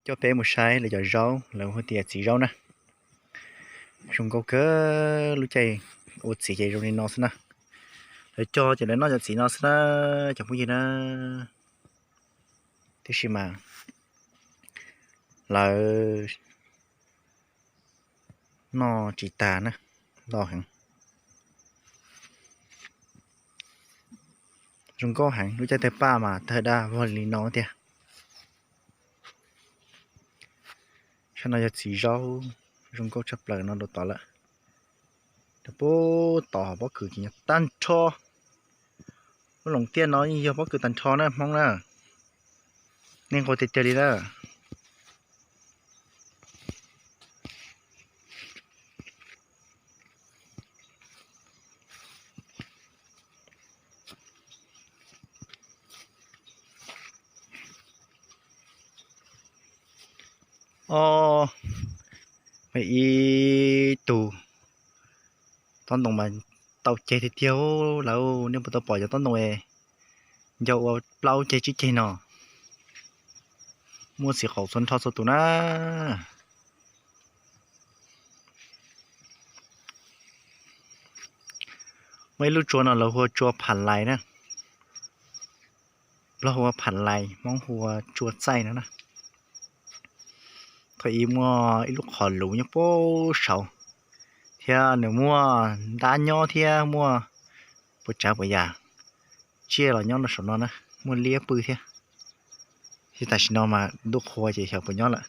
Coj peb mus saib lawv cov zaub, lawv hu tias txiv zaub na. Zoo nkauj kawg, lub caij ua txiv ces zoo li no xwb na. Lawv cog ces lawv noj cov txiv no xwb na, cov phooj ywg na. Tiam sis mas lawv noj tsis tas na, loj heev. Zoo nkauj heev, lub caij tawg paj mas tawg daj vog li no tiag. Sab no yog txiv zaub, zoo nkauj tshaj plaws no rau tod lawm. Rau puag tod pob kws ces nyob tag nrho. Lub loos tiaj no yeej yog pob kws tag nrho na Hmoob na. Nej nquag tiag tiag li na. Ob, ib tug tob ntoo mas tau ceg tiag tiag lawm. Nej puas tau pom cov tob ntoo ncau ua plaub ceg tsib ceg no? Muaj txiv qaum txhua nrho txhua tus na. Muaj ib lub tsua no lawv hu ua tsua Pham Lais na. Nplog hu ua Pham Lais, Hmoob hu ua tsua txaij no na. Thaum ub muaj ib lub qhov luv nyob puag saud, thiab nws muaj ntab nyob thiab muaj puas tsav puas yam tsiaj los nyob rau saum no na, muaj liab pw thiab. Thiab tam sim no mas ntuj qhua ces xyov puas nyob lawm.